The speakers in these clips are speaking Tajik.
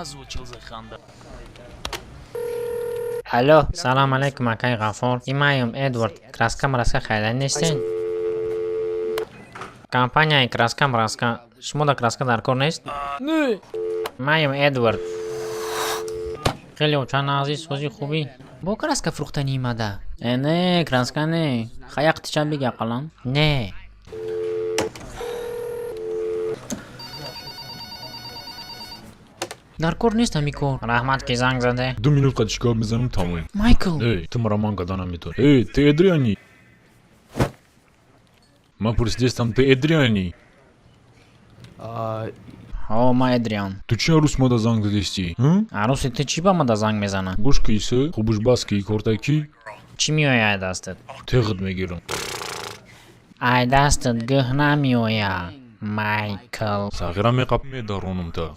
Озвучил Заханда. Алло, салам алейкум, акай Ғаффор. Имаем Эдвард. Краска мараска хайдан нестен? Компанияи краска мараска. Шумо да краска дар кор нест? Не. Маем Эдвард. Хеле очан азиз, сози хубӣ. Бо краска фурӯхтанӣ имада? Э, не, краска не. Хаяқ тича биги ақаллан. Не. Дар кор нест ҳамин кор. Раҳмат, ки занг заде. 2 минут қадиш гап мезанам, тамом. Майкл. Эй, ту маро ман карда наметавонӣ. Эй, ту Эдриани? Ман пурсидестам, ту Эдриани? Ҳо, ман Эдриан. Ту чи арӯс мада занг задистӣ? Арӯси ту чӣ ба мада занг мезана? Гӯш киса, хубуш бас ки корта ки. Чӣ меояд ай дастат? Теғит мегирам. Ай дастат гӯҳ намеояд, Майкл. Сағира, меқапам, медаронам та.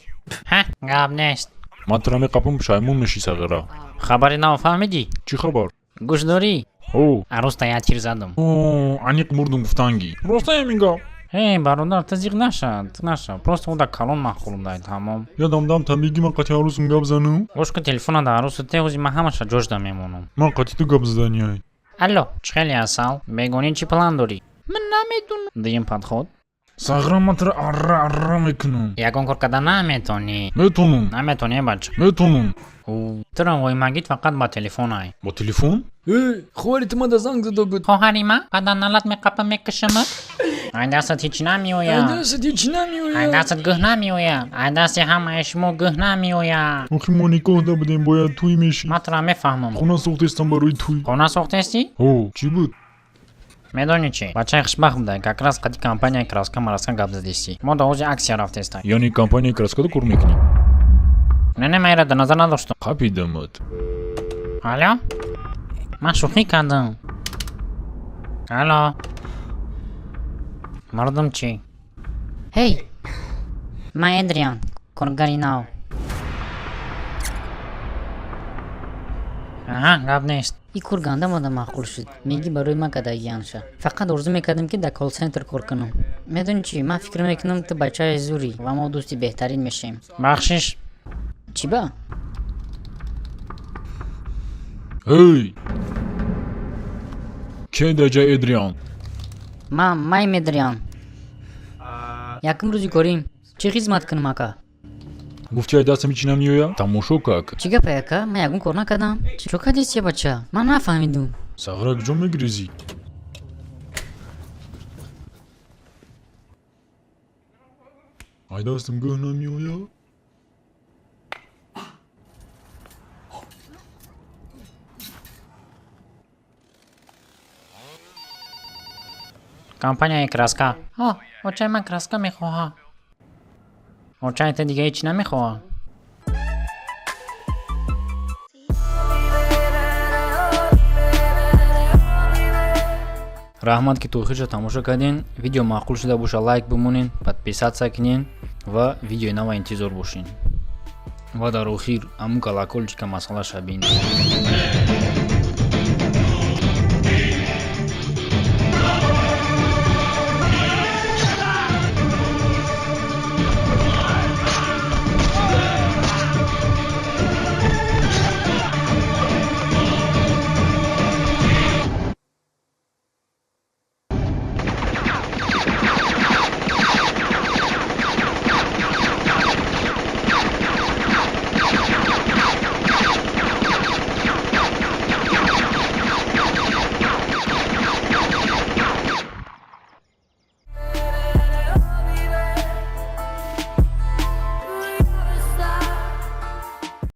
Ҳа, гап нест. Ман тура меқапам, пушаймон мешӣ, сағира. Хабари нав фаҳмидӣ? Чӣ хабар? Гӯш дорӣ? Ҳо. Арӯста як тир задам. О, аниқ мурдум гуфтангӣ. Ростаем ин гап? Эй, бародар, ту зиқ наша, ту наша. Просто уда калон махӯрдай, тамом. Ядам дам та меги, ман қати арӯсам гап занам? Гӯш кун, телефона да арӯсу те, ҳози ман ҳамаша ҷошда мемонам. Ман қати ту гап заданиай. Алло, чӣ хеле асал? Бегонӣ чӣ план дорӣ? Ман намедонам. Дуюм подход. Сағира, ман тура арра арра мекунам. Ягон кор карда наметонӣ. Метонам. Наметонӣ, бача. Метонам. Туро воймагит фақат ба телефон ай. Бо телефон? Эй, хоҳари ту мада занг зада буд. Хоҳари ман? Баъдан налат меқапа, мекушамат. Ай дастат ҳеҷ намеояд. Ай дастат ҳеҷ намеояд. Ай дастат гӯҳ намеояд. Ай дасти ҳамаи шумо гӯҳ намеояд. Охи мо никоҳ да будем, бояд тӯй мешид. Ман тура мефаҳмам. Хона сохтестам барои тӯй. Хона сохтестӣ? Ҳо, чӣ буд? Медонӣ чӣ? Бачаи хушбахт будай, как раз қади компанияи краска мараска гап задистӣ. Мо да ҳози аксия рафтестай. Яъне компанияи краскада кор мекунӣ? Не, не, ман инро дар назар надоштам. Қапидамат. Алло, ман шӯхӣ кардам. Алло, мардум чӣ? Ҳей, ман Эдриан, коргари нав. Аҳа, гап нест. И кор ганда мада маъқул шуд. Мегӣ, барои ман кардагианша. Фақат орзу мекардам, ки дар колл-центр кор кунам. Медонӣ чӣ, ман фикр мекунам, ту бачаи зурӣ ва мо дӯсти беҳтарин мешавем. Бахшиш. Чӣ ба? Эй, ке даҷа Эдриан? Ман майм Эдриан. Якум рӯзи корим. Чӣ хизмат кунам, ака? Гуфти, ай дастам ҳеҷ намеояд, тамошо как. Чӣ гапе, ака? Ман ягон кор накардам. Чо кардистия, бача? Ман нафаҳмидум. Сағира, куҷо мегирезӣ? Ай дастам гӯҳ намеояд. Компанияи краска. Ҳо, очаи ман краска мехоҳад. Очаи ту дига ҳеҷ намехоҳад? Раҳмат, ки то охирша тамошо кардин. Видео маъқул шуда боша, лайк бимонен, подписаться кунен ва видеои нава интизор бошен. Ва дар охир ҳамун колокольчика масъалаша бин.